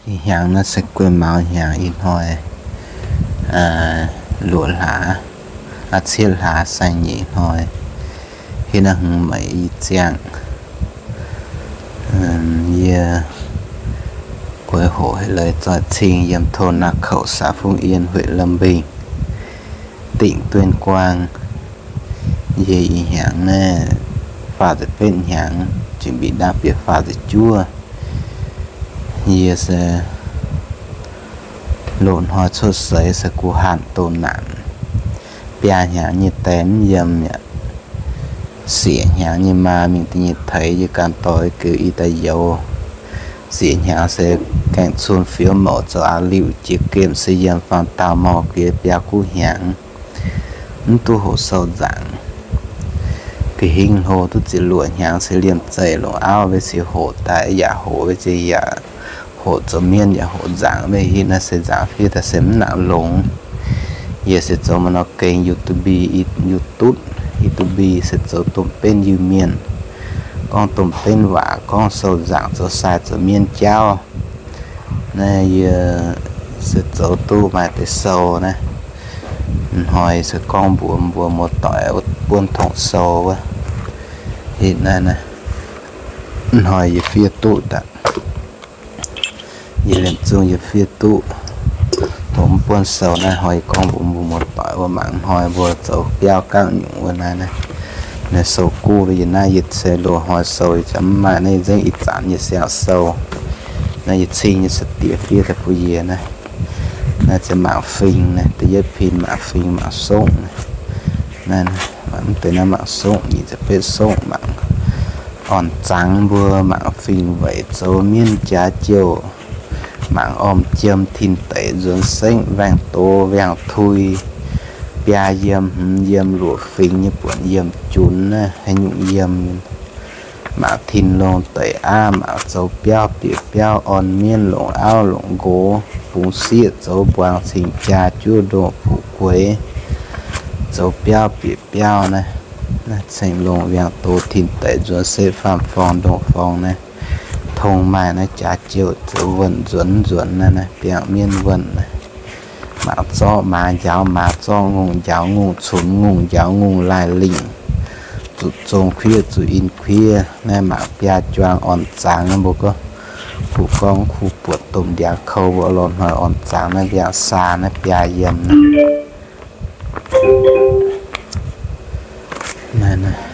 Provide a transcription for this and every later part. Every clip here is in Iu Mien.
Ih hnyangx naaiv se guei maux hnyangx ih hnoi, luoqc hlaax, aa, cietv hlaax saeng-nyeic hnoi, hitv naaiv hmz meic i ziangh. Yie guei hoqc haic leiz zoih cing yiem โทนนคร xã Phúc Yên huyện Lâm Bình, tỉnh Tuyên Quang. Yie ih hnyangx naaiv faah ziepc betv hnyangx, jiex mbic ndaamv-bieqc faah ziepc juov. Yie se loz-hnoi cuotv seix se guh hanh doh naanc. Biaa hnyangx nyei die mv yiem yaac sieqv hnyangx nyei maa mingh da'nyeic teix yie ganh dorh geu i daaih youz. Sieqv hnyangx se gaengh cun fioux mouc zoux a'liuh jiex gemh se yiem faam daauh morh giex biaa guv hnyangx, mv duqv hoqc sou nzaangc. Ga'hingv hlo duqv ziepc luoqc hnyangx se liemh zeih longc auv, weic zuqc hoqc daaih yaac hoqc, weic zuqc yaac hoqc zoux mienv yaac hoqc nzaangc, weic hitv naaiv se nzaangc fiev daaih se mv nangc longx. Yie se zoux maaih nor gengh YouTube, YouTube, YouTube se zoux domh benv Iu Mienh, gorngv domh benv waac, gorngv sou nzaangc zoux sai zoux mienv jauv. Naaiv yie se zoux duqv maaih deix sou naaiv. Hnoi se gorngv mbuox mbuo muoz-doic buonv tongx sou wuov. Hitv naaiv, hnoi yie fiev duqv daaih. Yie liemh zungh yie fiev duqv tongx buonv sou naaiv. Hnoi yie gorngv mbuox mbuo muoz-doic wuov, mangc hnoi mbuo zoux biauv gangv nyungc wuov naaiv, naaiv sou guv yie naaiv, yie se loz-hnoi sou yie ziouc mv maaih naaiv, yie nzengc ih zanc yie siang sou. Naaiv yie cing nyei se diex fiev daaih bun yie naaiv. Naaiv se mangc fingx naaiv, da'yietv pin mangc fingx mangc songv naaiv. Naaiv mv deix naaiv mangc songv, nyic ziepc betv songv mangc. Orn-zangx mbuo mangc fingx weic zoux mienv jaax jouh, mangc orm jiem tin deic nzuonx sengv, waengh doz waengh tui, biaa yiem hmz yiem luoqc fingx nyei buonc yiem junx naaiv haaix nyungc yiem. Mangc tin longh deic aav, mangc zoux biauv bieqc biauv, orn mienv longc auv longc nqox, bungx sieqv zoux mbuangz cingx jaa, juov ndoh fuqv gueix, zoux biauv bieqc biauv naaiv. Naaiv ceng longh waengh doz tin deic nzuonx setv faam forng ndongh forng naaiv, tong maaih naaiv jaax jouh zoux wuonh nzuonx nzuonx naaiv, naaiv biangh mienv wuonh naaiv. Mangc zorqv maaz njaaux maaz, zorqv ngongh njaaux ngongh, cunx ngongh njaaux ngongh, laaih lingh, zuqc zong kuiev zuqc in kuiev naaiv. Mangc biaa juang orn-zangx naaiv, mbuo gorngv kuh gorngv kuh buoqc domh ndiangx kou, mbuo loz-hnoi orn-zangx naaiv mbiangh saa naaiv biaa yiem naaiv. Naaiv, naaiv.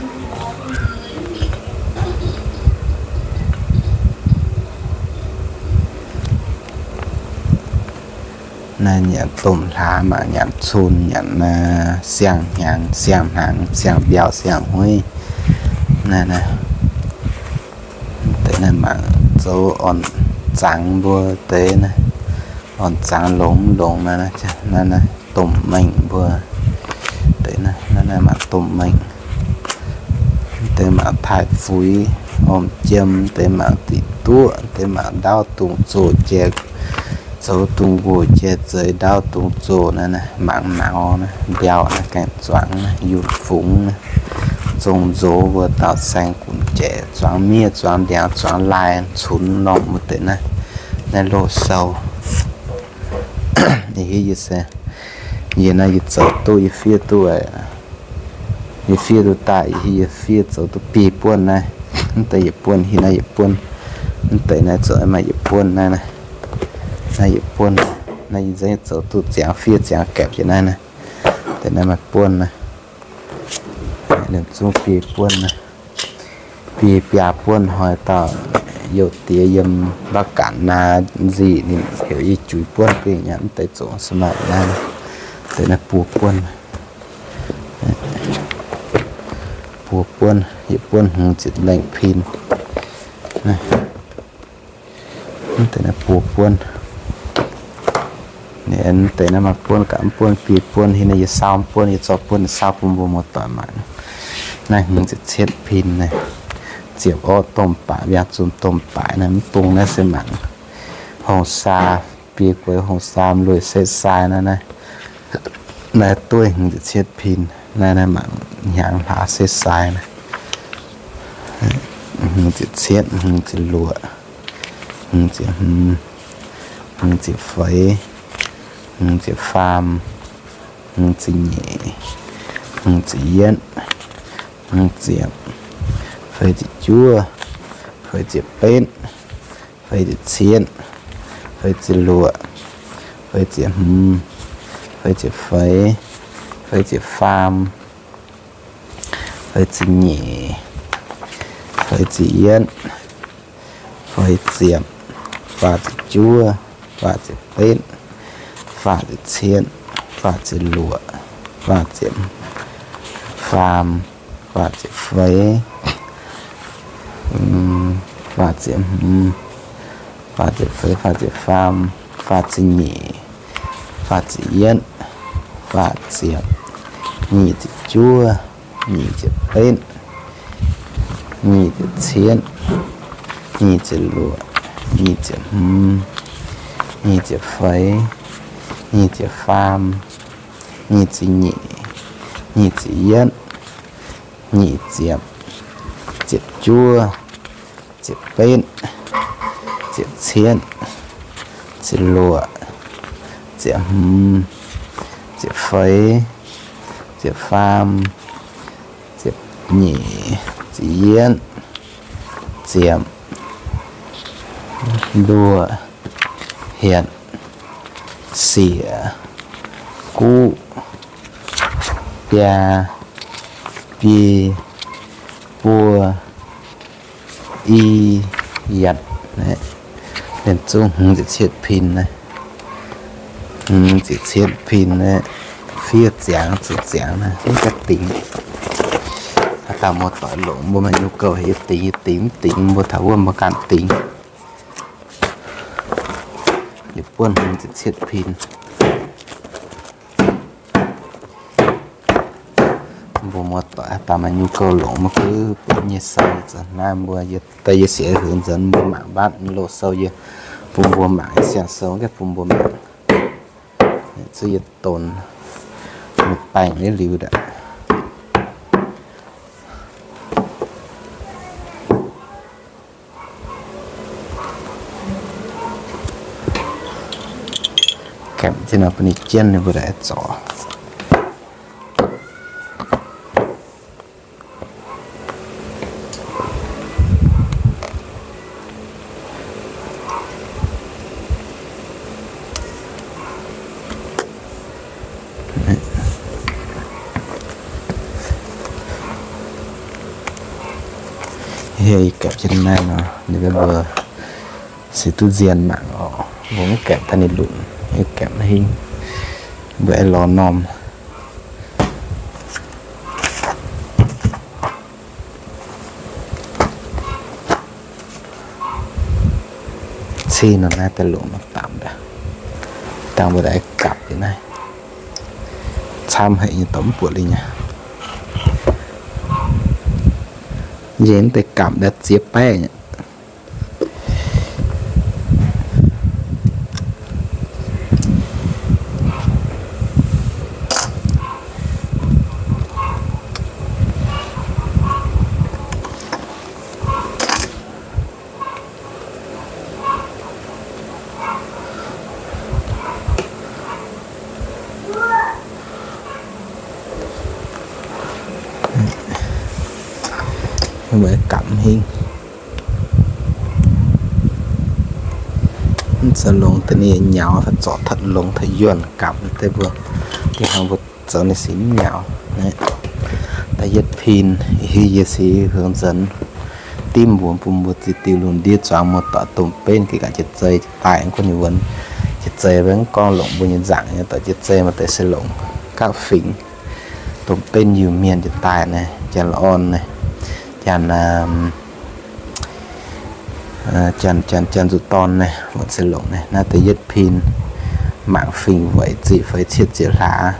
Naaiv nyanc domh hlaax, mangc nyanc cun, nyanc siang-hnyangx, siang-hnaangx, siang-mbiauh, siang-hueiv. Naaiv, naaiv. Deix naaiv mangc zoux orn-zangx mbuo deix naaiv, orn-zangx longx mv longx naaiv, naaiv, naaiv domh mengh mbuo deix naaiv, naaiv, naaiv mangc domh mengh. Deix mangc taaih fuix, orm jiem, deix mangc diqc duoqv, deix mangc ndaauv dungz zoh jai, zoux dungz nqox jai zeix ndaauv dungz zoh naaiv, naaiv mangc nauz naaiv, mbiauh naaiv, gaengh zuangx naaiv, yunh fungx naaiv, zong nzox mbuo dauh saeng gunv jaic, zuangx miev, zuangx ndiangx, zuangx laaih, cunx normh mbuo deix naaiv, naaiv loz-sou. Yie hiuv yie se, yie naaiv yie zoux duqv, yie fiev duqv, yie fiev duqv daaih, yie hiuv yie fiev zoux duqv biei buonv naaiv. Mv deix yietc buonv, hiuv naaiv yietc buonv, mv deix naaiv zoux maaih yietc buonv naaiv, naaiv yietc buonv. Naaiv yie nzengc zoux duqv ziangx fiev ziangx gaeqv jiex naaiv naaiv. Deix naaiv maaih buonv naaiv, liemh zungv biei buonv naaiv. Biei biaa buonv hnoi dauh youz diex yiem Mbaav Gaanc Naa nzic ninh heuc yie juix buonv bingh nyanc, mv deix zoux se maaih naaiv. Deix naaiv buo buonv, buo buonv, yietc buonv hmz ziepc lengh pin. Mv deix naaiv buo buonv. Mv deix naaiv maaih buonv gaax, mv buonv biei buonv, hiuv naaiv yie saauv mv buonv, yie zorqv buonv saauv bun mbuo muoz-doic mangc. Naaiv hmz ziepc cietv pin naaiv, ziepc orqv domh baaic, mbiangh zunc domh baaic naaiv, mv bung naaiv se mangc hongh saa, biei gueix hongh saa, lueic setv sai naaiv, naaiv, naaiv dueiv hmz ziepc cietv pin naaiv, naaiv mangc hnyangx hlaax setv sai naaiv, hmz ziepc cietv, hmz ziepc luoqc, hmz ziepc hmz, hmz ziepc feix, hmz ziepc faam, hmz ziepc nyeic, hmz ziepc yietv, hmz ziepc, feix ziepc juov, feix ziepc betv, feix ziepc cietv, feix ziepc luoqc, feix ziepc hmz, feix ziepc feix, feix ziepc faam, feix ziepc nyeic, feix ziepc yietv, feix ziepc, faah ziepc juov, faah ziepc betv, faah ziepc cietv, faah ziepc luoqc, faah ziepc faam, faah ziepc feix, faah ziepc hmz, faah ziepc feix, faah ziepc faam, faah ziepc nyeic, faah ziepc yietv, faah ziepc, nyic ziepc juov, nyic ziepc betv, nyic ziepc cietv, nyic ziepc luoqc, nyic ziepc hmz, nyic ziepc feix, nyic ziepc faam, nyic ziepc nyeic, nyic ziepc yietv, nyic ziepc, ziepc juov, ziepc betv, ziepc cietv, ziepc luoqc, ziepc hmz, ziepc feix, ziepc faam, ziepc nyeic, ziepc yietv, ziepc luoqc, hietc, siec, guqv, biaa, biei, buo, i, yietc. Ninh zungv hmz ziepc cietv pin naaiv. Hmz ziepc cietv pin naaiv, fiev ziangx zuqc ziangx naaiv, mv gaengh dingx. Haaix dauh muoz-doic longc mbuo maaih nhu gouh heuc yie dingx, yie dingx, mv dingx mbuo taux wuov mbuo ganh dingx. Liuz buonv hmz ziepc cietv pin. Mbuo muoz-doic haaix dauh maaih nhu gouh longc maiv guv buonv nyei sou, za'naaiv mbuo yie, daaih yie siex heuc nzuonx mbuo mangc mbatv loz sou yie bun mbuo mangc, siang sou gaengh bun mbuo mangc. Zuov yie donx, mbuo baengh liuz liuz daaih. Gaapv jienv nor bun ninh jienv ninh mbuo daaih zorc. Yie gaapv jienv naaiv nor, ninh mbuo se duqv nzienh mangc oc. Mbuo mv gaapv daaih ninh lunc, yie gaapv hingv, mbuo aengx lorz norm. Cing nor naaiv daaih longc nor dapc daaih, dangh mbuo daaih gapv liuz naaiv, camv haic nyei, dorh mv buatc liuz nyei. Njiec deix gapv daaih ziex baeqv nyei. Mbuo gapv hingv. Mv zeiz longx deix ninh nyaux, fai zorc taux longx taux yuonh gapv deix mbuo, dih hnangv mbuo zoux ninh se mv nyaux. Da'yietv pin, hiuv yie se heuc nzuonx dimv mbuox bun mbuo ziex diuh lungh ndiev zuangx muoz-doic domh benv gengh gaax jiex zei daaih, mv gunv ninh wuonx jiex zei, mv gorngv longc mbuo nyei nzaangc nyei doic jiex zei, maaih deix se longc gapv fingx. Domh benv Iu-Mienh jiex daaih naaiv, janx-orn naaiv, janx, janx, janx zuqc dorn naaiv, mbuo se longc naaiv. Naaiv da'yietv pin, mangc fingx weic ziqc feix cietv ziepc hlaax,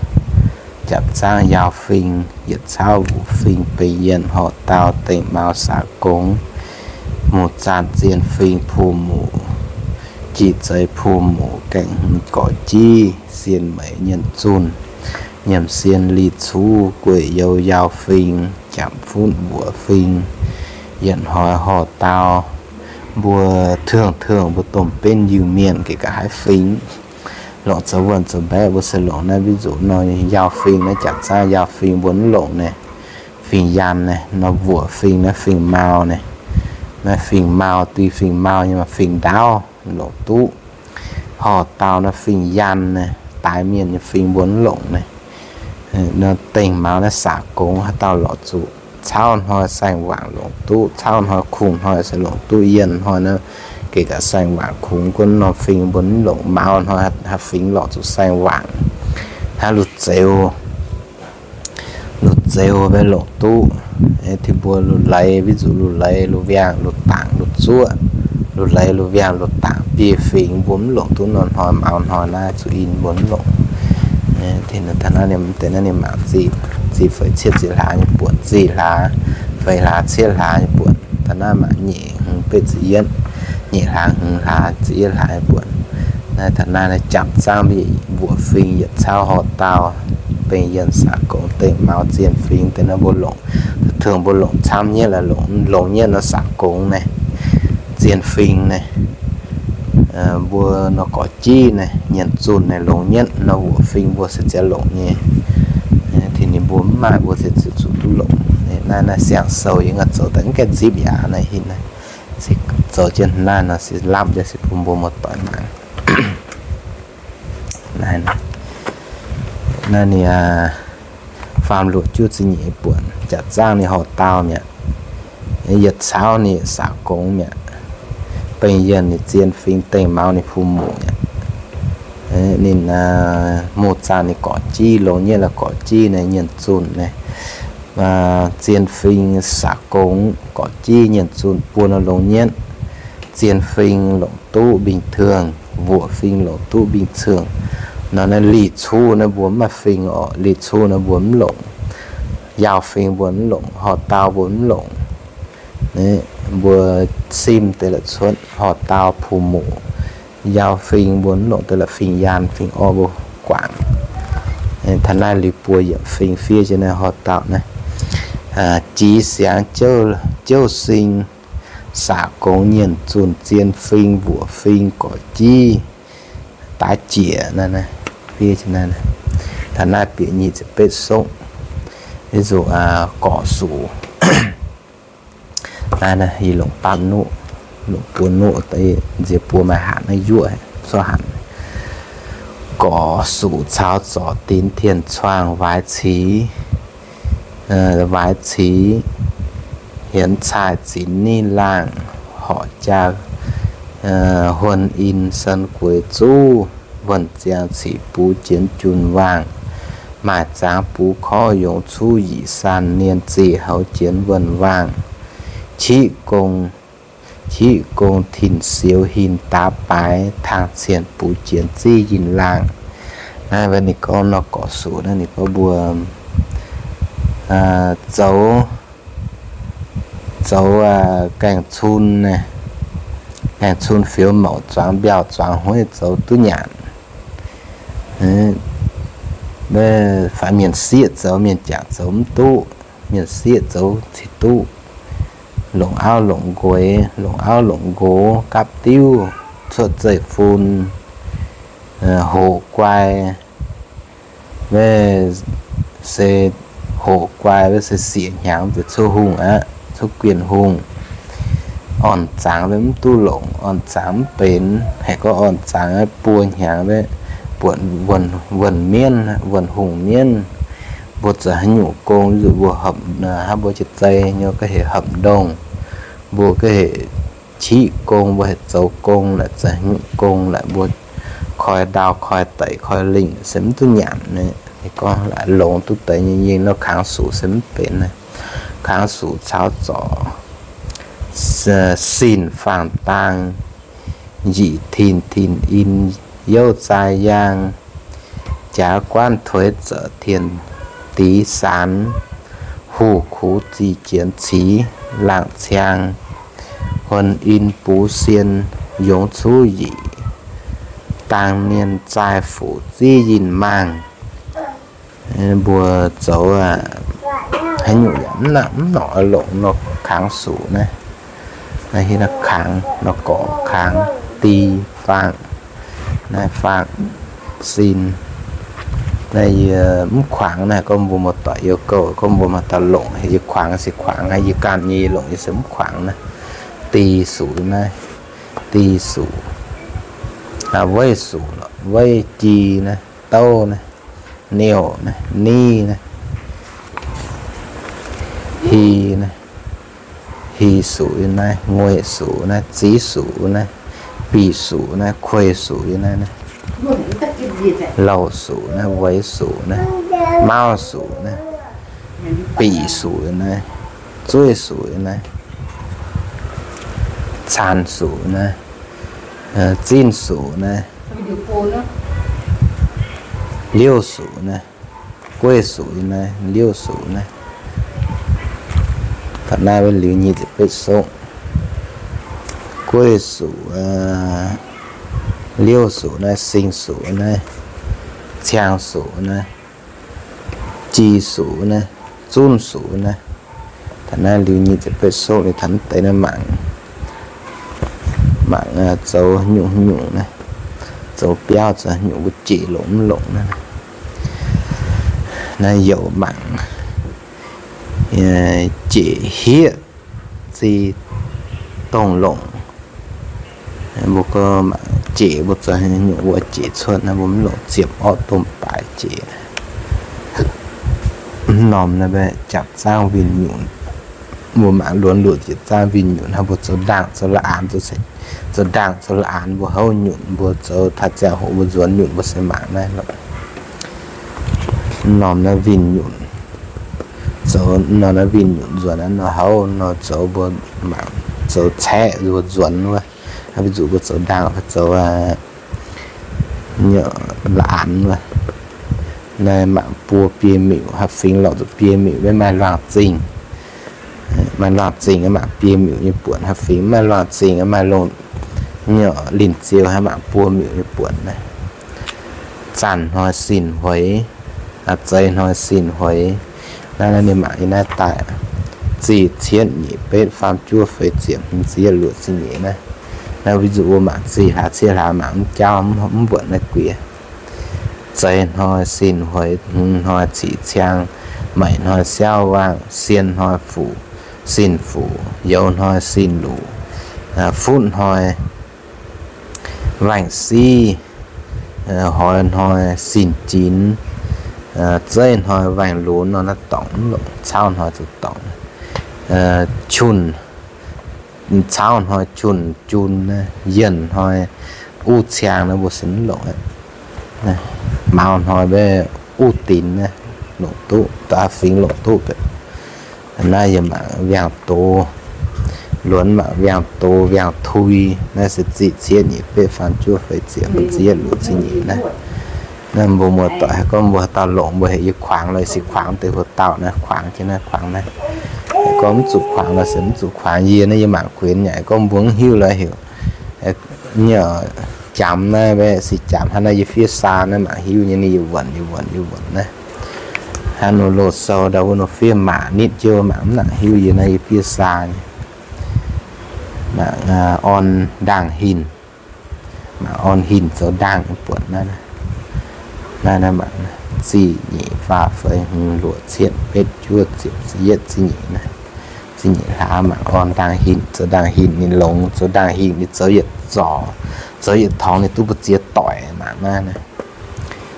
japc zaangv yaauh fingx, yietc cauv wuc fingx, benx yienh horqc daauh, dengh mau saax gongx, muc zaanh zien fingx, puo muc, jih zeix puo muc, gaengh hmz gorx jiv, sien meix nyienh zunh, nyiemc sien li cuv, gueic youz yaauh fingx, japc funv mbuoqc fingx, yietc hnoi horqc daauh, Mbuo เถื่อน เถื่อน mbuo domh benv Iu-Mienh geh ga'haaix fingx, longc zoux wuonh zoux mbaeqv mbuo se longc naaiv, mbiv nzuqc nor, Yaauh fingx naaiv, jaax zaangv Yaauh fingx mbuo mv longc naaiv, fingx Yan naaiv, nor Mbuoqc fingx naaiv, fingx Mau naaiv, naaiv fingx Mau, duih fingx Mau nyei maaih fingx ndaauv longc duqv. Horh Daauh naaiv fingx Yan naaiv, daaix mienh nyei fingx mbuo mv longc naaiv. Nor dengh maux naaiv สากล haaix dauh lorz zuqc, cauv hnoi saeng-waangc longc duqv, cauv hnoi kungx hnoi se longc duqv, yienh hnoi naaiv geh ga'saeng-waangc kungx, gunv norm fingx mbuo mv longc, maux hnoi haaix fingx lorz zuqc saeng-waangc, hnangv luv zeux, luv zeux mbe longc duqv. Tin mbuo luv leiz, mbiv nzuqc luv leiz, luv viangh, luv dangc, luv zuoqv, luv leiz, luv viangh, luv dangc, biei fingx mbuo mv longc duqv nor, hnoi maux hnoi naaiv zuqc in mbuo mv longc. Taux naaiv ninh mangc zih, zih feix cietv zih hlaax nyei buonc, zih hlaax feix hlaax cietv hlaax nyei buonc, taux naaiv mangc nyeic hmz betv ziepc yietv, nyeic hlaax hmz hlaax ziepc yietv hlaax nyei buonc. Naaiv taux naaiv jaax zaangv mbuoqc fingx yietc cauv horh daauh, bengh yienh สากล dengh maux zien fingx deix naaiv mbuo longc, tengx mbuo longc camv nyetv, longc nyetv nor สากล naaiv, zien fingx naaiv, mbuo nor gorx jiv naaiv, nyienc zunh naaiv longc nyetv nor, mbuoqc fingx mbuo se ziouc longc nyei. Tin ninh mbuo mv maaih mbuo se ziouc zuqc duqv longc. Naaiv, naaiv siang-sou yie ganh zoux daaih mv gaengh zipv yaac naaiv hin naaiv, zoux jienv naaiv nor se lapv jienv se bun mbuo muoz-doic mangc. Naaiv, naaiv ninh faam luoqc juov ziepc nyeic buonc, jaax zaangv ninh horh daauh mi'aqv. Yietc cauv ninh สากล mi'aqv. Bengh yienh ninh zien fingx, dengh maux ninh 父母 mi'aqv. Ninh muoz-zaangc ninh gorx jiv, longc nyetv la'gorx jiv naaiv, nyienc zunh naaiv. Zien fingx สากล, gorx jiv nyienc zunh buo nor longc nyetv. Zien fingx longc duqv bình thường, mbuoqc fingx longc duqv bình thường. Nor naaiv 立柱 naaiv mbuo mv maaih fingx orqc, 立柱 naaiv mbuo mv longc. Yaauh fingx mbuo mv longc, horh daauh mbuo mv longc. Mbuo sim deix la'cuotv horh daauh 父母, yaauh fingx mbuo mv longc deix la'fingx Yan fingx orqv mbuo guangc. Taux naaiv liuz buo yiemc fingx fiev jienv naaiv horh daauh naaiv. Jiex siangx jouv sing, สากล nyienc zunh zien fingx, mbuoqc fingx gorx jiv daaih jiex naaiv. Taux naaiv bieqc nyic ziepc betv sokv, zuqc gorqv-sux. Naaiv yie longc bapv nuqv, longc buo nuqv, nziex buo maaih hanc naaiv yuoqv cuotv hanc. Gorqv-sux caux zorc dinx tien-cuaang waaic ciqv, waaic ciqv hienx caaih zinx ninh laangh, horqc jaa huon in san gueix zuv, wuonh ziangx ciqv buv jienx jun waangh, maaih zaangx buv korv yongx cuv yic san nien zih houx jienx wuonh waangh, qiqv gong, qiqv gong tin-siux hin daav baaix, tangh cien buv jienx ziv yinh laangh. Naaiv ninh gorngv nor gorqv-sux naaiv ninh gorngv mbuo zoux, zoux gaengh cun, gaengh cun fioux mouc zuangx mbiauh zuangx hueiv zoux duqv nyanc. Fai mienh sieqv zoux, mienh jangc zoux mv duqv, mienh sieqv zoux cingx duqv. Longc auv longc nqox, longc auv longc nqox, gapv diuv, cuotv zeiv-fun, hoqc guai, se hoqc guai, se siec hnyangx deix cuotv hungh aqv, cuotv guienh hungh. Orn-zaangx mv duqv longc, orn-zaangx mv benx, haiz gorngv orn-zaangx buo hnyangx buatc wuonh mienv, wuonh hungh mienv. Mbuo zoux haaix nyungc gong, mbuo hopv, hnangv mbuo jiex zei nyei gorngv heuc hopv ndongh, mbuo gorngv heuc qiqv gong, mbuo heuc zoux gong laaix zoux haaix nyungc gong laaix, mbuo koi ndau koi deic koi lingh se mv duqv nyanc. Ninh gorngv laaix longx duqv deix nyei, yie nor kangx sux se mv benx. Kangx sux caux zorc sin faang-daang, njic tin tin in youv zaai yaang, jaax guanv tuix za'tienx dix sanx, huv kuv ziqc jienx ciqv laangh ciang, huon in buv sien yongx cuv yic, dangh nien zaai fuqv ziv yinh maangh. Mbuo zoux haaix nyungc yaac mv norqc longc nor kangx sux naaiv. Naaiv hiuv naaiv kangx, nor gorx kangx, di, faang, naaiv faang, sin. Naaiv yie mv kuangx naaiv, gorngv mbuo muoz-doic youh gouh, gorngv mbuo maaih dauh longc, yie kuangx se kuangx, yie ganh nyei longc yie se mv kuangx naaiv. Di suqc naaiv, di suqc, weiv suqc, weiv ji naaiv, douv naaiv, niouh naaiv, ni naaiv, hi naaiv, hi suqc yie naaiv, ngueiv suqc naaiv, ziv suqc naaiv, bic suqc naaiv, kuei suqc yie naaiv, lauh suqc naaiv, weiz suqc naaiv, mauv suqc naaiv, bic suqc yie naaiv, zueiv suqc yie naaiv, caan suqc naaiv, zinh suqc naaiv, liouh suqc naaiv, gueiv suqc yie naaiv, liouh suqc naaiv. Taux naaiv liuz nyic ziepc betv sokv. Gueiv suqc, liouh suqc naaiv, sing suqc naaiv, ciang suqc naaiv, ji suqc naaiv, zunv suqc naaiv. Taux naaiv liuz nyic ziepc betv sokv liuz taux mv deix naaiv mangc, mangc zoux nyungc nyungc naaiv, zoux biauv zoux nyungc mbuo jieqc longc mv longc naaiv. Naaiv youc mangc jieqc hieqv zi dongh longc. Mbuo gorngv mangc jieqc mbuo zoux nyungc wuov jieqc cuotv naaiv, mbuo mv longc ziepc orqv domh baaix jieqc. Mv norm naaiv mbaeqc jaapc zaangv winh nyunc, mbuo mangc luonx luoqc jieqc zaangv winh nyunc hnangv, mbuo zoux ndaangc zoux la'aanx, zoux ndaangc zoux la'aanx mbuo houv nyunc, mbuo zoux taaix ziangh hoc mbuo nzuonx nyunc mbuo se mangc naaiv lorqc. Mv norm naaiv winh nyunc, zoux mv norm naaiv winh nyunc nzuonx naaiv nor houv nor zoux mbuo mangc zoux caeqv mbuo nzuonx wuov. Hnangv bi zuqc mbuo zoux ndaangc zoux la'aanx wuov, naaiv mangc buo biei miuc, haaix fingx lorqc zuqc biei miuc, maiv maaih luangh zingh. Maaih luangh zingh mangc biei miuc nyei buonc, haaix fingx maaih luangh zingh maaih longh nyei lingh ziou, haaix mangc buo miuc nyei buonc naaiv. Zanc hnoi sin hueix, zeix hnoi sin hueix. Naaiv, naaiv ninh mangc yie naaiv daaih, ziqc cietv nyic betv faam juov feix ziepc hmz zieqv luoqc ziepc nyeic naaiv. Naaiv win zuqc mbuo mangc ziqc hlaax cietv hlaax mangc mv jauv mv mbuonc naaiv guiex. Zeix hnoi sin hueix, hmz hnoi ciqc ciang, maic hnoi siauv waangh, sien hnoi fuqv, sin fuqv, youz hnoi sin luqc, futv hnoi waangh siv, hoix hnoi sin jinx, zeiv hnoi waangh lunx nor naaiv dorngc mv longc, cauv hnoi zuqc dorngc. Qunx, cauv hnoi qunx jun, yienh hnoi uv ciang naaiv mbuo se mv longc. Mauz hnoi mbuo uv dinx naaiv longc duqv, da'fingx longc duqv. Naaiv yie mangc wiangh doz, luonx mangc wiangh doz, wiangh tui, naaiv se ziqc cietv nyic betv faam juov feix ziepc hmz zieqv luoqc ziqc nyeic naaiv. Naaiv mbuo muoz-doic haaix gorngv mbuo haaix dauh longc mbuo heuc yie kuangx lorqc, se kuangx deix haaix dauh naaiv, kuangx jienv naaiv, kuangx naaiv. Haaix gorngv mv zuqc kuangx lorqc se mv zuqc kuangx. Yie naaiv yie mangc kuinx yaac gorngv mbuo mv hiuv lorqc heuc. Nyei, jamx naaiv mbaeqc se jamx hnangv naaiv yie fiev saa naaiv mangc hiuv nyei, ninh yie wuonc yie wuonc yie wuonc naaiv. Hnangv nor loz sou ndau wuov nor fiev maac nitv jienv mangc mv nangc hiuv, yie naaiv yie fiev saa nyei. Mangc orn ndaangh hinc, mangc orn hinc zoux ndaangh nyei buonc naaiv. Naaiv, naaiv mangc ziqc nyeic faah feix hmz luoqc cietv betv juov ziepc ziepc yietv ziqc nyeic naaiv. Ziqc nyeic hlaax mangc orn ndaangh hinc zoux ndaangh hinc ninh longx, zoux ndaangh hinc ninh zoux yietc zorc, zoux yietc torngx ninh duqv mbu'ziex doic mangc naaiv naaiv.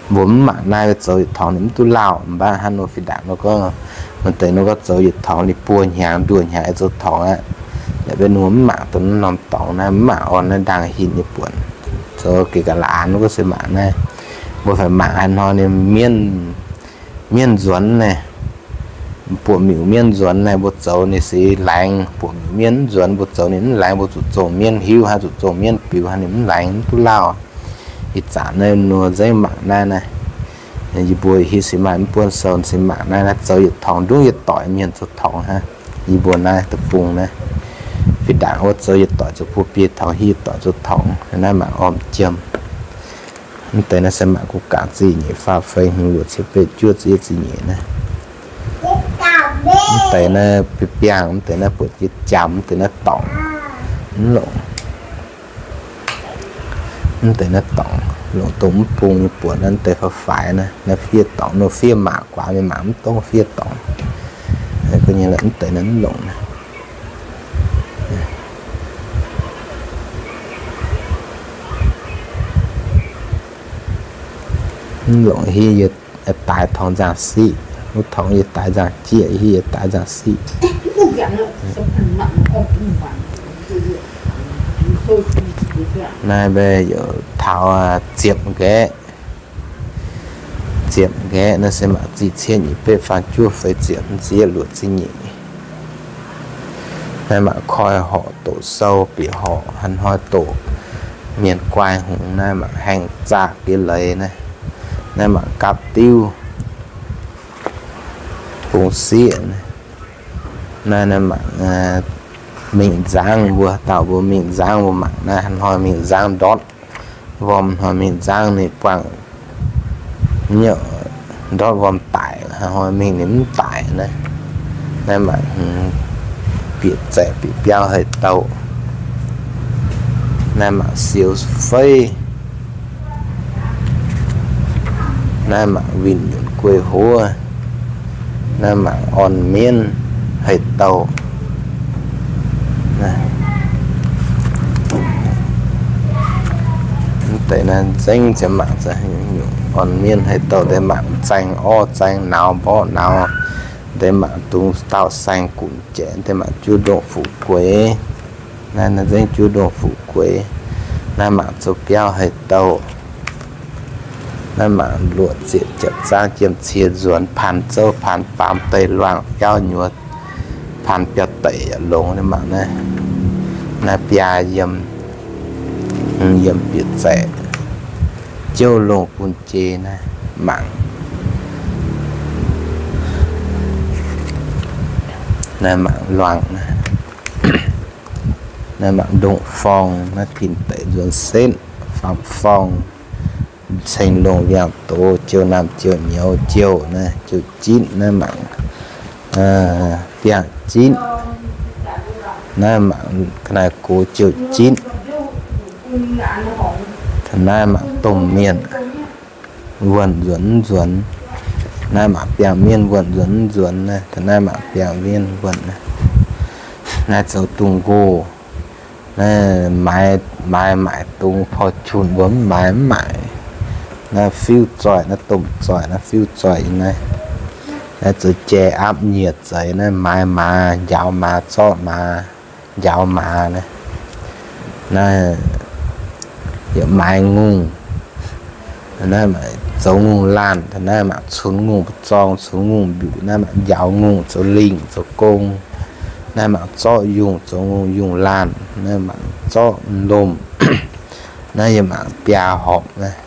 Mbuo mv mangc naaiv zoux yietc torngx ninh mv duqv lauh, mv baac hnangv nor fih ndaangc nor gorngv, maaih deix nor gorngv zoux yietc torngx ninh buo hnyangx nduoh hnyangx zoux torngx aqv. Yaac mbuo mv mangc dongh norm dorngx naaiv, mv mangc orn naaiv ndaangh hinc nyei buonc. Zoux geh ga'laanx nor gorngv se mangc naaiv. Mbuo faix mangc haaix hnoi ninh mienv, mienv nzuonx naaiv, buoqc miuc mienv nzuonx naaiv, mbuo zoux ninh se laengz. Buoqc miuc mienv nzuonx mbuo zoux ninh mv laengz, mbuo zuqc zongh mienv hiuv hnangv, zuqc zongh mienv biux hnangv, ninh mv laengz, mv duqv lauh. Ih zanc naaiv nor nzengc mangc naaiv naaiv, yie mbuo hiuv se maaih mv buonv sou se mangc naaiv naaiv zoux yietc torngx ndungv yietc doic mienh zoux torngx hnangv. Yie mbuo naaiv deic-bung naaiv, fih ndaangc wuov zoux yietc doic zoux buo biei torngx, hiuv yietc doic zoux torngx. Naaiv mangc orn jiem. Mv deix naaiv se mangc gu'gangc ziqc nyeic faah feix hmz luoqc cietv betv juov ziepc yietv ziqc nyeic naaiv. Mv deix naaiv biangh biangh, mv deix naaiv buoqc jiex jamx, mv deix naaiv dorngc. Mv longc. Mv deix naaiv dorngx longc dongh mv bung nyei buonc naaiv deix fai faix naaiv, naaiv fiev dorngx nor fiev mangc guaax mingh mangc mv dongh fiev dorngx. Guov nyei la'mv deix naaiv mv longc naaiv. Mv longc hiuv yie daaix torngx nzangc siqv, wuov torngx yie daaix nzangc jieqv, hiuv yie daaix nzangc siqv. Naaiv mbe yaac taux ziepc nqaeqv. Ziepc nqaeqv naaiv se mangc ziqc cietv nyic betv faam juov feix ziepc nziev luoqc ziepc nyeic. Naaiv mangc koi horqc doqc sou bieqc horqc, haaix hnoi doqc mienh guai hngongx naaiv mangc haengh zaah geh leiz naaiv. Naaiv mangc gapv diuv bung sieqv naaiv. Naaiv, naaiv mangc mingh nzangv, mbuo dauh mbuo mingh nzangv mbuo mangc naaiv, haaix hnoi mingh nzangv ndortv worm, hnoi mingh nzangv ninh buangh nyei ndortv worm daic, haaix hnoi mingh ninh mv daic naaiv. Naaiv mangc bieqc zaeqc bieqc biauv haaix douh. Naaiv mangc siou feiv. Naaiv mangc winh nyunc guei huov. Naaiv mangc orn mienv haaix douh. Mv deix naaiv nzengc ziouc mangc nyungc orn mienv haaix douh deix mangc zaeng orv zaeng nauz mborqv nauz. Deix mangc dungx dauh saeng gunv jiex, deix mangc juov ndongh fuqv gueix. Naaiv, naaiv nzengc juov ndongh fuqv gueix. Naaiv mangc zoux biauv haaix douh. Naaiv mangc luoqc ziepc ziepc zaangv jiem cie nzuonx, paan zouv paan baamh deic luangh biauv nyuoz, paan biauv deic yaac longx. Naaiv mangc naaiv, naaiv biaa yiem, yiem bieqc zaeqc, jouv longh bun jei naaiv mangc. Naaiv mangc luangh naaiv. Naaiv mangc ndongc forng, naaiv pin deic nzuonx setv, faam forng, ceng longh viangh doz, jouh naamh jouh nyouz jouh, naaiv jouh jitv, naaiv mangc biangh jitv, naaiv mangc ga'naaiv gox jouh jitv, naaiv mangc domh mienh wuonh nzuonx mv nzuonx, naaiv mangc biangh mienh wuonh nzuonx mv nzuonx, naaiv mangc biangh mienh wuonh, naaiv zoux dungz nqoh. Naaiv maaiz, maaiz maaic dungz porv-qunx mbuo mv maaiz mv maaic. Naaiv fiuv zoih, naaiv domh zoih, naaiv fiuv zoih naaiv. Naaiv zoux jai aapv nyiec zeix, naaiv maaiz maaz, njaaux maaz, zorqv maaz, njaaux maaz naaiv. Naaiv yaac maaiz ngongh. Naaiv mangc zoux ngongh laanh, naaiv mangc cunx ngongh ba'zorng, cunx ngongh mbiuqc, naaiv mangc njaaux ngongh zoux lingh zoux gong. Naaiv mangc zorqv yungh zoux ngongh yungh laanh, naaiv mangc zorqv lomh. Naaiv yaac mangc biaa horpc naaiv.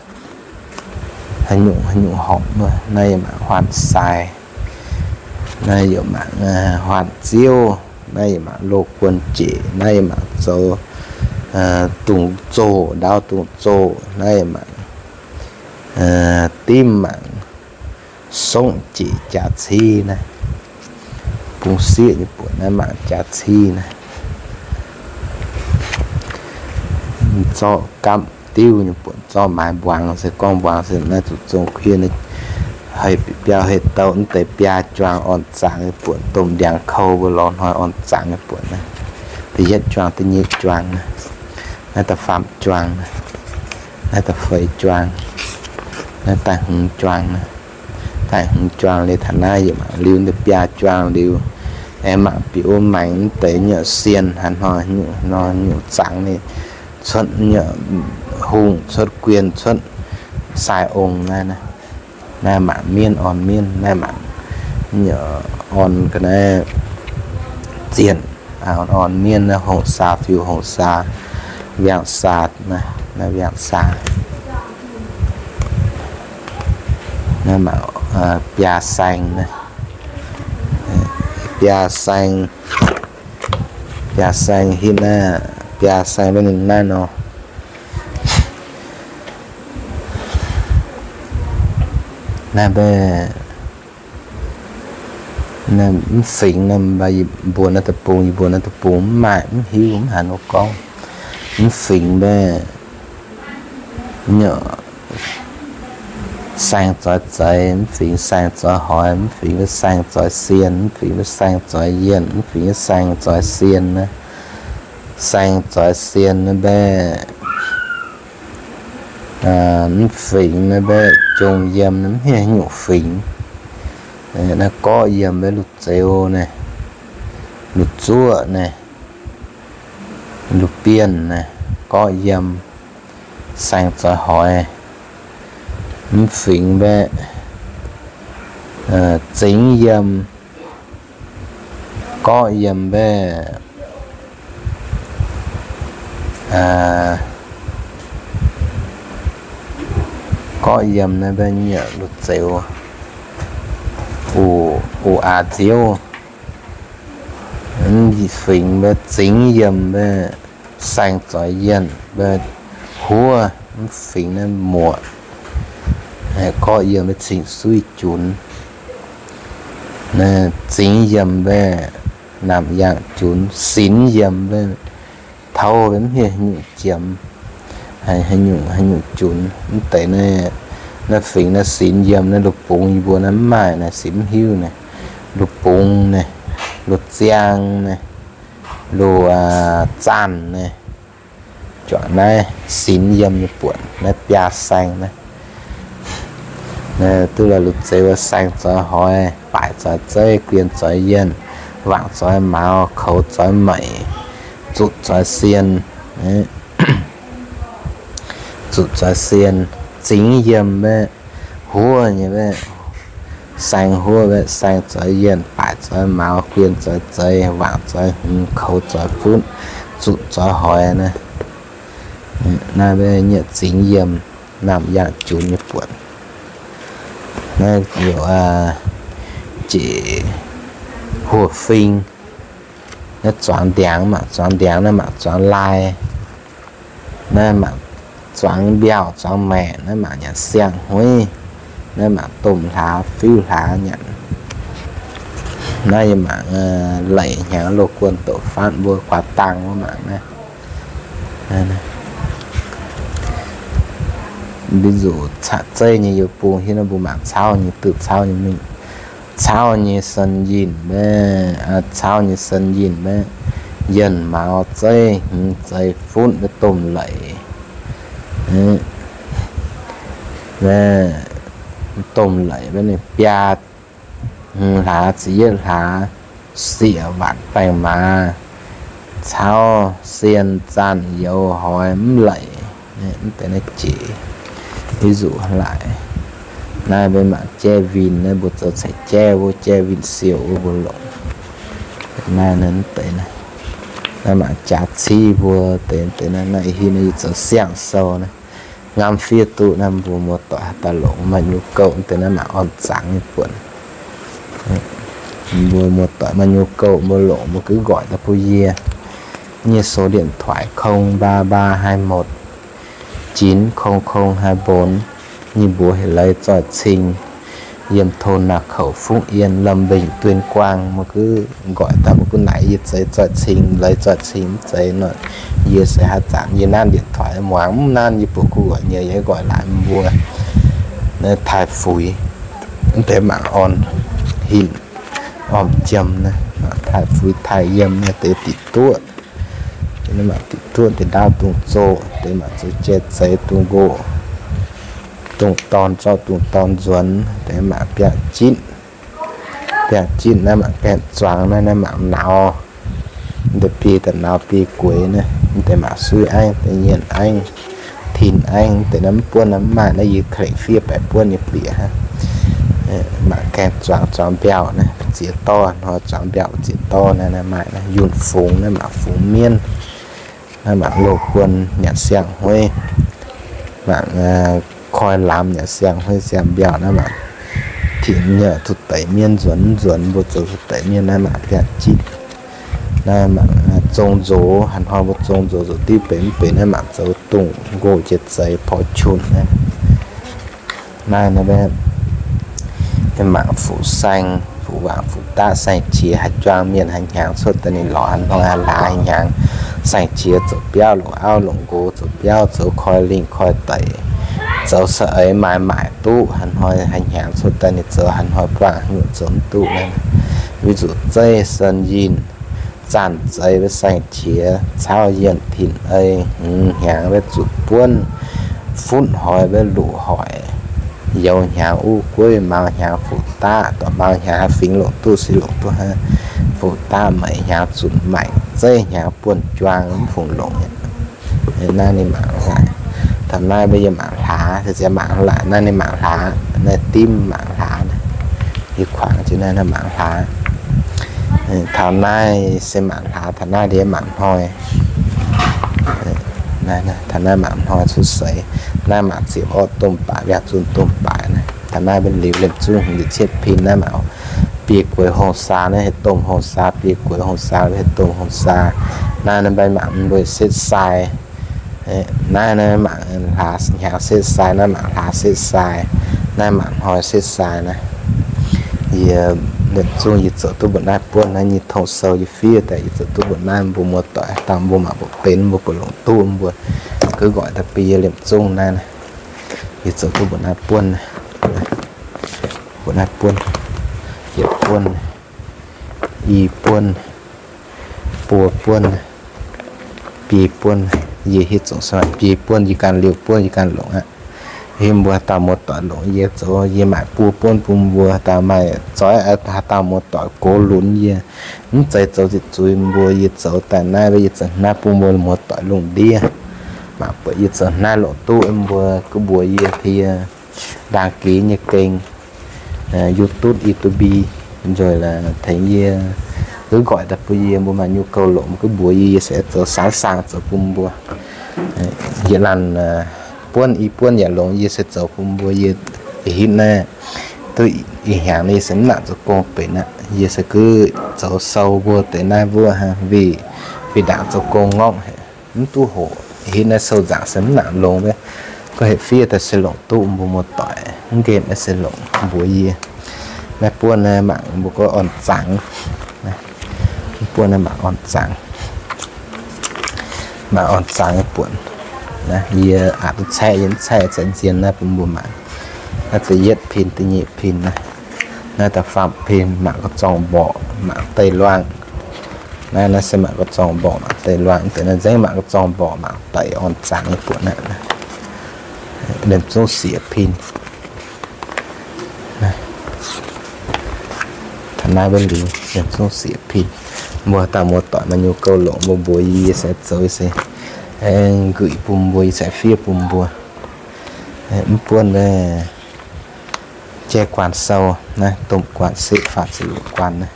Haaix nyungc haaix nyungc horpc naaiv. Naaiv yaac mangc huaatv sai. Naaiv yaac mangc huaatv ziouv. Naaiv yaac mangc loz guon jeic. Naaiv yaac mangc zoux dungz zoh, ndaauv dungz zoh. Naaiv yaac mangc dimv, mangc songv jeic jaax civ naaiv. Bungx sieqv nyei buonc naaiv mangc jaax civ naaiv. Zorqv gapv diuv nyei buonc zorqv maaiz mbuangz se gorngv mbuangz se naaiv zuqc zong kuiv naaiv. Hei biauv hei douh mv deix biaa juang orn zangx nyei buonc, domh ndiangx kou mbuo lorz hnoi orn zangx nyei buonc naaiv. Da'yietv juang, da'nyeic juang naaiv, naaiv da'faam juang naaiv, naaiv da'feix juang, naaiv da'hmz juang naaiv. Da'hmz juang liuz taux naaiv yaac mangc liuz deix biaa juang liuz, aengx mangc bieqc wuov maengx mv deix nyei sien haaix hnoi nyungc, hnoi nyungc zangx ninh cuotv nyei hungh, cuotv guien, cuotv sai ong naaiv. Naaiv mangc mienv orn mienv, naaiv mangc orn ga'naaiv zienh, orn mienv naaiv hongh saa fiuv hongh saa, viangh saa, naaiv viangh saa. Naaiv mangc biaa saeng, biaa saeng, biaa saeng hitv naaiv, biaa saeng maiv ninh naaiv nor. Naaiv mbe, Mv fingx naaiv mbuo naaiv deic-bung, yie mbuo naaiv deic-bung mv maaih, mv hiuv, mv haaix nor gorngv. Mv fingx mbaeqv nyei saeng zoix zeiz, mv fingx saeng zoix hoix, mv fingx mbaeqv saeng zoix sien, mv fingx mbaeqv saeng zoix yienh, mv fingx mbaeqv saeng zoix sien naaiv. Saeng zoix sien naaiv mbaeqv mv fingx naaiv mbaeqv jong yiem naaiv mv hnyouv fingx. Naaiv gorqv yiem mbaeqv luv zeux naaiv, luv zuoqv naaiv, luv bienh naaiv, gorqv yiem saeng zoix hoix. Mv fingx mbaeqv zingx yiem, gorqv yiem mbaeqv, gorqv yiem naaiv mbaeqv nyiec luv zeux, uqc aax nziouv. Mv fingx mbaeqv zingx yiem mbaeqv saeng zoix yienh mbaeqv huov, mv fingx naaiv muoqc. Gorqv yiem mbaeqv cing-suiv junx. Naaiv zingx yiem mbaeqv naamh yangh junx, sinx yiem mbaeqv tov mv hiuv haaix nyungc jiem, haaix nyungc, haaix nyungc junx. Mv deix naaiv, naaiv fingx naaiv sinx yiem naaiv luv bungx yie mbuo naaiv mv maaih naaiv, sinx mv hiuv naaiv. Luv bungx naaiv, luv ziang naaiv, luv zaanh naaiv, juangc naaiv sinx yiem nyei buonc naaiv biaa saeng naaiv. Duqv la'luc zeix wuov saeng zoix hoix, baaic zoix zeiv, guien zoix yienh, wangc zoix mauz, koux zoix meic, zutc zoix sien, zutc zoix sien, zingx yiem mbaeqv huov nyei mbaeqv, saeng huov mbaeqv, saeng zoix yienh, baaic zoix mauz, guien zoix zeiv, wangc zoix hmz, koux zoix funv, zutc zoix hoix naaiv. Naaiv mbaeqv nyiec zingx yiem naamh yangh junx nyei buonc. Naaiv heuc jeic huov fing. Naaiv zuangx ndiangx mangc, zuangx ndiangx naaiv mangc zuangx lai. Naaiv mangc zuangx mbiauh, zuangx maeqc, naaiv mangc nyanc siang-huiv, naaiv mangc domh hlaax, fiuv hlaax nyanc. Naaiv yie mangc laic hnyangx loz guon doqc fatv mbuo guaax dangh wuov mangc naaiv. Ví dụ caux zeiv nyei yie bung hiuv naaiv mbuo mangc cauv nyei, duqv cauv nyei mingh. Cauv nyei sen yinh mbaeqv, cauv nyei sen yinh mbaeqv, yienh mauz zeiv, hmz zeiv funv mbaeqv domh laic. Domh laic mbaeqv ninh biaa hmz hlaax, ziepc yietv hlaax, sieqv waanc baengh maaz, cauv sien zaanh youz hoix mv laic. Mv deix naaiv jeic ví dụ laaix. Naaiv mbuo mangc jaiv winh naaiv mbuo zoux ceix jaiv wuov, jaiv winh siou wuov mbuo longc. Naaiv, naaiv deix naaiv, naaiv mangc jaax civ mbuo deix, deix naaiv, naaiv ih hnoi naaiv yie zoux siang-sou naaiv. Ngamv fiev duqv naaiv mbuo muoz-doic haaix daaih longc maaih nyu gouv deix naaiv mangc orn zangx nyei buonc. Mbuo muoz-doic maaih nyu gouv mbuo longc mbuo gux nqoic daaih bun yie. Yie số điện thoại không ba ba hai một chín không không hai bốn, yie mbuox heuc Leiz Zoih Cing, yiem thôn Nà Khẩu, Phúc Yên, Lâm Bình, Tuyên Quang, mbuo gux nqoic daaih mbuo gux naaic yie zeix zoih cing, leiz zoih cing mv zeiz nor, yie se haaix zanc yie nanv điện thoại muangx mv nanv, yie buatc kuv nqoic nyei yie nqoic laaix mbuo. Naaiv Taiv Fuix, mv deix mangc orn hinc, orn jiem naaiv, mangc Taiv Fuix Taiv Yiem naaiv deix diqc duqv. Naaiv mangc diqc duqv deix ndaauv dungz zoh, deix mangc zoux jai zeix dungz nqox, dungz dorn zorqv dungz dorn nzuonx, deix mangc biangh jitv. Biangh jitv naaiv mangc gaengh zuangx naaiv, naaiv mangc nauz. Mv deix biei daaih nauz biei gueix naaiv, mv deix mangc suiv aengv, deix nyienh aengv, tin aengv, mv deix naaiv mv buonv naaiv mv maaih naaiv, yie ka'lengc fiev baeqc buonv nyei bieqc hnangv. Mangc gaengh zuangx, zuangx mbiauh naaiv, ziex dorv hnoi zuangx mbiauh ziex dorv naaiv, naaiv maaih naaiv yunh fungx, naaiv mangc fungx mienv. Naaiv mangc loz-guon nyanc siang-hueiv, mangc koi lamz nyanc siang-hueiv siang-mbiauh, naaiv mangc tinc nyei duqv deix mienv nzuonx mv nzuonx, mbuo zoux duqv deix mienv, naaiv mangc biangh jitv. Naaiv mangc zong nzox, haaix hnoi mbuo zong nzox zoux diuv benx mv benx, naaiv mangc zoux dungz nqox jiex zeix porv qunx naaiv. Naaiv, naaiv mangc fuqv saeng, Fuqv waangc fuqv daqv saeng-qiex haih juang mienh, haih hnyangx cuotv daaih ninh lorz haaix hnoi haaix hlaax haih hnyangx. Saeng-qiex zoux biauv longc auv longc nqox, zoux biauv zoux koi lingh koi deic, zoux saeng-eix maaiz maaic duqv haaix hnoi haih hnyangx cuotv daaih ninh zoux haaix hnoi buangh haaix nyungc zoux mv duqv naaiv. Weic zuqc zeiv, sen yinh, zaanh zeix, saeng-qiex, cauv yienh, tin-ei, hnyangx, weic zuqc buonv, futv hoic, weic luqc hoic, youz hnyangx, uv gueiv, maux hnyangx, fuqv daqv, dorh maux hnyangx haih fingx longc duqv se longc duqv hnangv. Fuqv daqv, meix hnyangx, zunc maengc, zeiv hnyangx, buonv juang, mv fungc longc. Naaiv ninh mangc hlaax. Taux naaiv mbuo yie mangc hlaax, se ziex mangc hlaax, naaiv ninh mangc hlaax, naaiv dimv mangc hlaax, yie kuangx jienv naaiv mangc hlaax. Taux naaiv se mangc hlaax, taux naaiv ndiev mangc hnoi. Taux naaiv mangc hnoi cuotv seix, naaiv mangc ziepc orqv domh baaix, mbiaauc zunh domh baaix naaiv. Taux naaiv mbuo liuz liemh zungv hmz ziepc cietv pin naaiv mangc biei gueix hong saa, naaiv heuc domh hong saa, biei gueix hong saa, heuc domh hong saa. Naaiv naaiv mbaih mangc mbuo setv sai. Naaiv naaiv mangc hlaax hnyangx setv sai, naaiv mangc hlaax setv sai, naaiv mangc hnoi setv sai naaiv. Yie liemh zungh yie zoux duqv mbuo naaiv buonv naaiv nyei tong sou yie fiev daaih yie zoux duqv mbuo naaiv mbuo muoz-doic haaix dauh mbuo mangc mbuo benx mbuo buatc longc duqv mbuo gux nqoic daaih bun yie liemh zungh naaiv. Yie zoux duqv mbuo naaiv buonv, mbuo naaiv buonv, yietc buonv, i buonv, buo buonv, biei buonv. Yie hitv zuqc se biei buonv yie ganh liouh buonv yie ganh longc aqv. Hitv mbuo haaix dauh muoz-doic longc yie zoux, yie maaic buo buonv bun mbuo. Haaix dauh maaih zoix, haaix dauh muoz-doic gox lunx yie, mv zeiz zoux ziqc zuiz mbuo, yie zoux daaih naaiv mbuo yie zoux naaiv bun mbuo muoz-doic lungh ndiev mangc buatc yie zoux naaiv longc duqv mbuo gux mbuox yie, yie ndaang gix nyei geng YouTube, YouTube, njoih tengx yie, gux nqoic daaih bun yie, mbuo maaih nhu gouv longc mbuo gux mbuox yie, yie se zoux sẵn sàng zoux bun mbuo. Yietc laanh buonv i buonv yaac longx, yie se zoux bun mbuo. Yie hitv naaiv duqv ih hnyangx yie se mv nangc zoux gong benx aqv. Yie se gux zoux sou mbuo deix naaiv mbuo hnangv, fih ndaangc zoux gong ngorngv haic, mv duqv hoqc. Hitv naaiv sou nzaangc se mv nangc longx, gorngv heuc fiev daaih se longc duqv mbuo muoz-doic, mv nqemh se longc mbuox yie. Naaiv buonv naaiv mangc mbuo gorngv orn-zaangx. Buonv naaiv mangc orn-zaangx, mangc orn-zaangx nyei buonc. Yie aqc duqv caeqv, yie mv caeqv caeqv nzien naaiv bun mbuo mangc. Naaiv da'yietv pin, da'nyeic pin naaiv. Naaiv da'faam pin mangc gorqv-zorng mborqc, mangc deic-luangh. Naaiv, naaiv se mangc gorqv-zorng mborqc, mangc deic-luangh. Deix naaiv nzengc mangc gorqv-zorng mborqc, mangc daic orn-zaangx nyei buonc aqv. Liemh zungv sieqv pin. Taux naaiv mbuo liuz liemh zungv sieqv pin. Mbuo dauh muoz-doic maaih nyu gouv longc mbuo mbuox yie, yie se zoux, yie se aengx nquih bun mbuo, yie se fiev bun mbuo. Mv buonv naaiv jaiv guanh sou naaiv, domh guanh setv faah ziepc luoqc guanh naaiv.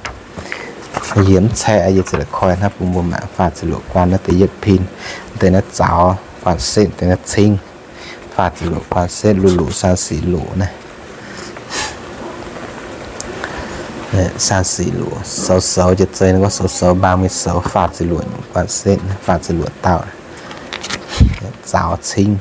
Yie mv caeqv, yie ziouc la'koi hnangv bun mbuo mangc faah ziepc luoqc guanh naaiv da'yietv pin. Deix naaiv zaux guanh setv, deix naaiv cingv. Faah ziepc luoqc guanh setv, luoqc luoqc, saang sic luoqc naaiv. Saang sic luoqc, soux soux jiex zei nor gorngv soux soux mbaang mingh soux faah ziepc luoqc nyungc guanh setv, faah ziepc luoqc dauh. Zaux cingv.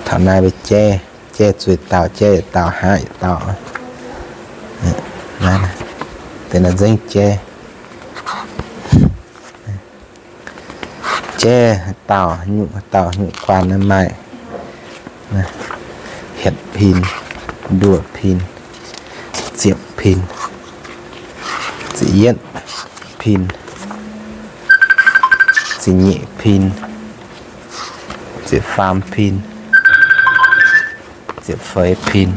Taux naaiv mbuo jaiv, jaiv zueih dauh, jaiv yietc dauh, hnangv yietc dauh. Deix naaiv nzengc jaiv. Jaiv dauh nyungc, dauh nyungc guanh naaiv maaih hietc pin, nduoh pin, ziepc pin, ziepc yietv pin, ziepc nyeic pin, ziepc faam pin, ziepc feix pin,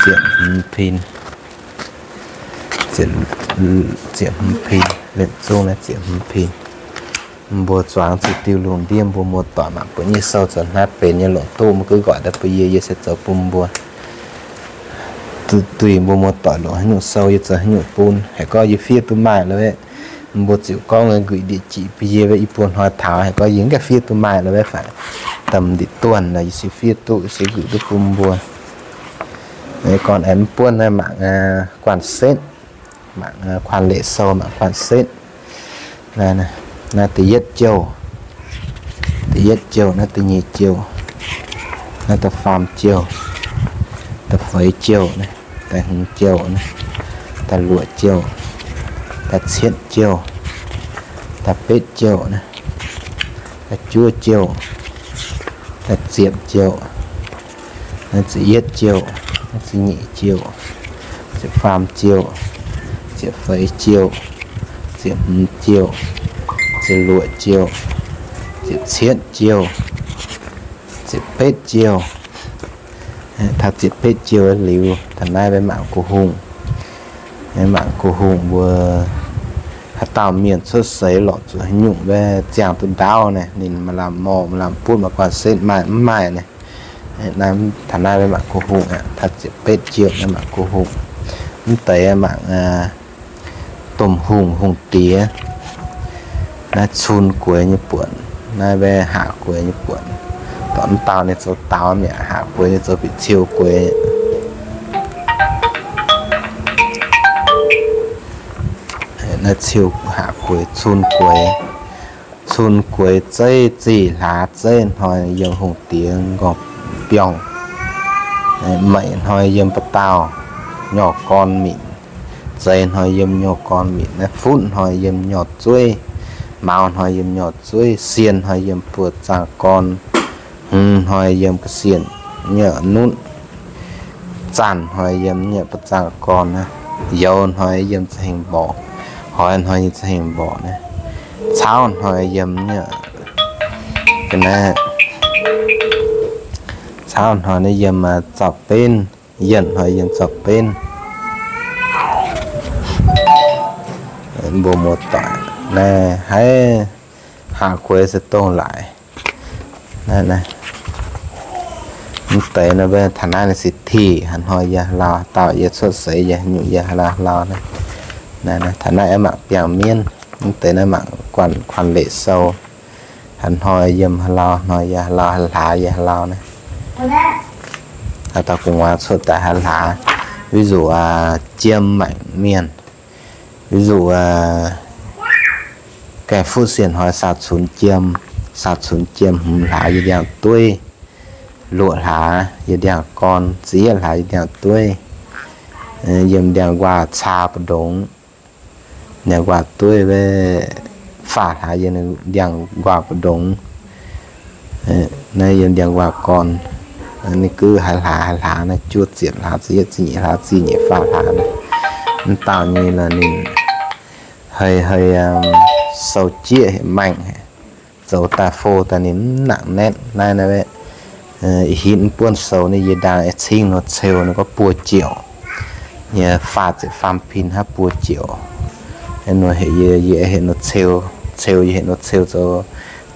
ziepc hmz pin, ziepc, ziepc hmz pin, liemh zungv naaiv ziepc hmz pin. Mbuo zuangx zuqc diuh lungh ndiev mbuo muoz-doic mangc buatc nyei sou zoux hnangv benx nyei longc duqv, mbuo guv nqoic daaih bun yie, yie se zoux bun mbuo. Duih mbuo muoz-doic longc haaix nyungc sou yie zoux haaix nyungc bun. Haiz gorngv yie fiev duqv maaih lorqc, mbuo ziouc gorngv nquih ndie-jic bun yie, i buo hnoi taux haiz gorngv yie mv gaengh fiev duqv maaih lorqc, faix da'nyeic duqv nor yie se fiev duqv, se nquih duqv bun mbuo. Gorn aengx mv buonv naaiv mangc guanh setv, mangc kuanh leqc sou mangc guanh setv. Naaiv da'yietv jouh, da'yietv jouh, naaiv da'nyeic jouh, Naaiv da'faam jouh, da'feix jouh, da'hmz jouh, da'luoqc jouh, da'cietv jouh, da'betv jouh, da'juov jouh, da'ziepc jouh, ziepc yietv jouh, ziepc nyeic jouh, ziepc faam jouh, ziepc feix jouh, ziepc hmz jouh, ziepc luoqc jouh, ziepc cietv jouh, ziepc betv jouh. Taux ziepc betv jouh liuz, taux naaiv mbuo mangc go hungh. Mangc go hungh mbuo haaix dauh mienh cuotv seix lorqc zuqc haaix nyungc mbuo ziangh duqv ndaauv naaic, ninh maaih lamh morh, maaih lamh butv, maaih guanh setv, maaih mv maaih naaic. Taux naaiv mbuo mangc go hungh aqv. Taux ziepc betv jouh naaiv mangc go hungh. Mv deix mangc domh hungh, hungh diex. Naaiv cun gueix nyei buonc, naaiv mbaeqv haac gueix nyei buonc. Dorh mv dauh ninh zoux daaux mi'aqv, haac gueix nyei zoux bieqc ciou gueix. Naaiv ciou haac gueix, cun gueix. Cun gueix zeiv zih hlaax, zeiv hnoi yiem hungh diex nqorngv-biorngh, meic hnoi yiem ba'daauh nyorh gorn minc, zeix hnoi yiem nyorh gorn minc, naaiv futv hnoi yiem nyorh zueiv, maux hnoi yiem nyorh zueiv, sien hnoi yiem buoz-zaangh gorn, hmz hnoi yiem ga'sienh nyei nutv, zaanh hnoi yiem nyei buoz-zaangh gorn naaiv, youz hnoi yiem za'hengh mborqc, hoix hnoi yiem za'hengh mborqc naaiv, cauv hnoi yiem nyei, ga'naaiv, cauv hnoi naaiv yiem zaux-benv, yienh hnoi yiem zaux-benv. Mbuo muoz-doic naaiv haiz haac gueix se dongh laaix. Naaiv, naaiv, mv deix naaiv mbuo taux naaiv naaiv se tih, haaix hnoi yie hlauv, dauh yie cuotv seix yie haaix nyungc yie hlauv hlauv naaiv. Naaiv, naaiv, taux naaiv aengx mangc biangh mienv, mv deix naaiv mangc guanh kuanx leic sou. Haaix hnoi yiem haaix lauh, hnoi yie haaix lauh, haaix hlaax yie haaix lauh naaiv. Haaix dauh gu'nguaaz cuotv daaih haaix hlaax. Ví dụ, jiem maengc mienh. Ví dụ, gaengh fuqv sienh hnoi saau cunx jiem, saau cunx jiem hmz hlaax yie ndiangx-dueiv, luoqc hlaax yie ndiangx-gorn, ziepc yietv hlaax yie ndiangx-dueiv, yiem ndiangx-nquaah caa mbu'ndongx, ndiangx-nquaah dueiv, faah hlaax yiem ndiangx-nquaah mbu'ndongx. Naaiv yiem ndiangx-nquaah gorn. Ninh guv haaix hlaax haaix hlaax naaiv, juov ziepc hlaax, ziepc yietv, ziepc nyeic hlaax, ziepc nyeic faah hlaax naaiv. Mv dauh nyei lorqc ninh hei, hei sou jieqv haic, maengh haic. Zoux daaih fo daaih ninh mv nangc naetv. Naaiv, naaiv, ih hitv mv buonv sou naaiv yie ndaang cingv nor ceu nor gorngv buo jiouc. Yie faah ziepc faam pin hnangv buo jiouc. Nor heuc yie, yie heuc nor ceu, ceu yie heuc nor ceu zoux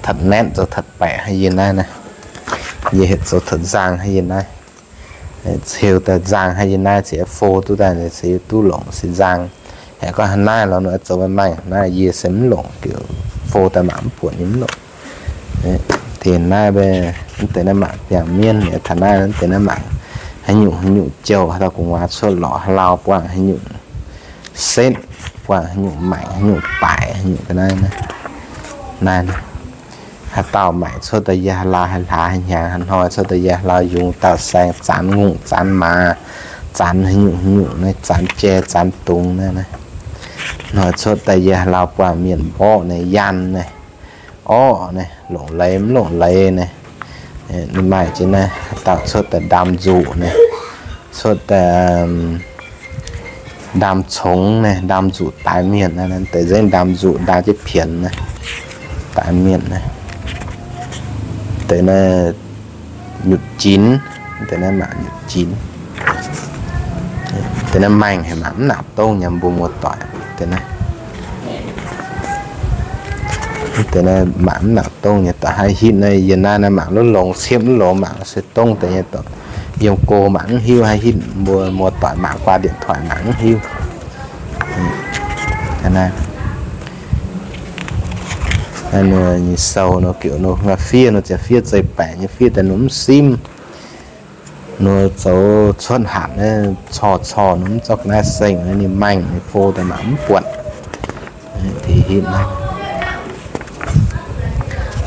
tatv naetv zoux tatv baeqc hnangv yie naaiv naaiv. Yie heuc zoux tatv nzang hnangv yie naaiv. Ceu daaih nzang hnangv yie naaiv cingx fo duqv daaih cingx duqv longc se nzang. Haiz gorngv hnangv naaiv lorqc nor zoux maaih maengh naaiv yie se mv longc, fo daaih mangc mv buonc yie mv longc. Tengx naaiv mv deix naaiv mangc biangh mienv, taux naaiv mv deix naaiv mangc haaix nyungc haaix nyungc jouh, haaix dauh gu'nguaaz cuotv lorqc haaix lauh buangh haaix nyungc setv, buangh haaix nyungc maengc haaix nyungc baaic haaix nyungc ga'naaiv naaiv. Naaiv haaix dauh maengc cuotv daaih yie haaix lauh haaix hlaax haaix hnyangx, haaix hnoi cuotv daaih yie haaix lauh yungz dauh saeng, zanx ngongh zanx maaz, zanx haaix nyungc haaix nyungc naaiv, zanx jai zanx dungz naaiv. Hnoi cuotv daaih yie haaix lauh buangh mienh mborqv naaiv, yanh naaiv, orqv naaiv, longc leiz mv longc leiz naaiv. Ninh maaih jiex naaiv, haaix dauh cuotv daaih ndaam nzuqc naaiv, cuotv daaih ndaam congx naaiv, ndaam nzuqc daaix mienh naaiv, deix nzengc ndaam nzuqc, ndaam jienv pienx naaiv, daaix mienh naaiv. Deix naaiv nyutc jinx, deix naaiv mangc nyutc jinx. Deix naaiv maengh haic, mangc mv nangc dongh nyei mbuo muoz-doic. Deix naaiv, deix naaiv mangc mv nangc dongh nyei, da'haiz hitv naaiv yie naaiv naaiv mangc longx, ciepv mv longx, mangc se dongh deix nyei. Yiem go mangc mv hiuv, haiz hitv mbuo muoz-doic mangc guaa điện thoại mangc mv hiuv. Naaiv nyei sou nor, giux nor, fiev nor, ziouc fiev zeih baeqc nyei, fiev daaih nor mv simv. Nor zoux cuotv hatc naaiv, corc corc nor mv zorqv ga'naaiv seng, ninh maengh ninh fo daaih mangc mv buatc.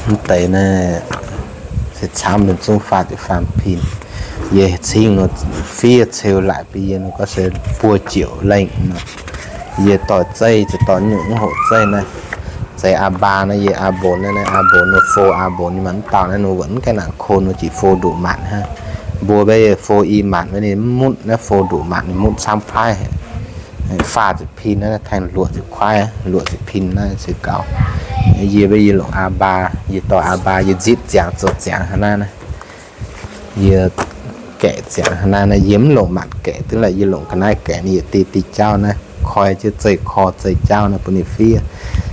Mv deix naaiv, Camv mingh zungv faah ziepc faam pin. Yie cingv nor fiev ceu laaic bun yie nor gorngv se buo ziepc lengh nor. Yie doix zeiv ziouc doix nyungc mv hoqc zeiv naaiv. Zeiz aa baa naaiv, yie aa mbon naaiv, aa mbon nor fo aa mbon nyei maanc mv dauh naaiv nor wuonc mv gaengh nangc ko nor jiex fo nduqc maanc hnangv. Mbuo beiv fo i maanc wuov ninh mv mutv naaiv, fo nduqc maanc ninh mutv camv kuaaiv. Faah ziepc pin naaiv, tengx luoqc ziepc kuaaiv, luoqc ziepc pin naaiv se gaux. Yie beiv yie longc aa baa, yie doix aa baa, yie nzipc ziangx zoux ziangx hnangv naaiv naaiv. Yie gaeqv ziangx hnangv naaiv naaiv, yie mv longc maanc gaeqv, duqv laaix yie longc ga'naaiv gaeqv ninh yietc diuh diuh jauv naaiv, koi jienv zeiv kor zeiv jauv naaiv bun ninh fiev.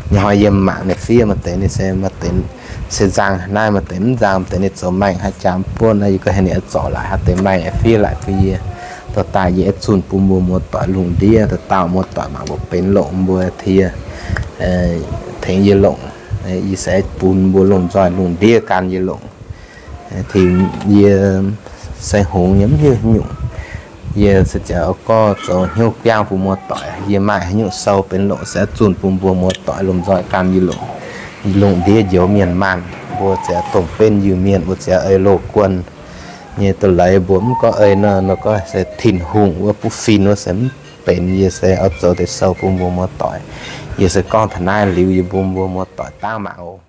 Ninh hnoi yie mangc ninh fiev maaih deix ninh se, maaih deix se nzang hnangv naaiv, maaih deix mv nzang, maaih deix ninh zoux maengh haaix jaax mv buonv naaiv, yie gorngv haaix ninh oix zorc laaic haaix deix maengh aengx fiev laaic bun yie. Dorh daaih yie aengx zunh bun mbuo muoz-doic lungh ndiev, dauh dauh muoz-doic mangc mbuo benx longc mbuo tie, tengx yie longc. Yie se bun mbuo lomh nzoih lungh ndiev gan yie longc. Tengx yie se hngongx nyei mv hiuv nyungc. Yie se ziouc gorngv zoux hnyouv biangv bun muoz-doic, yie maaih haaix nyungc sou benx longc se zunh bun mbuo muoz-doic lomh nzoih gan yie longc. Lungh ndiev njoux mienh maanh, mbuo ziouc dongh benv Iu-Mienh, mbuo ziouc ei loz guon nyei da'leiz, mbuo mv gorngv ei nor, nor gorngv se Tin-Hungh wuov butv fin wuov se mv benx. Yie se oix zoux deix sou bun mbuo muoz-doic. Yie se gorngv taux naaiv liuz, yie bun mbuo muoz-doic dangv mangc oc.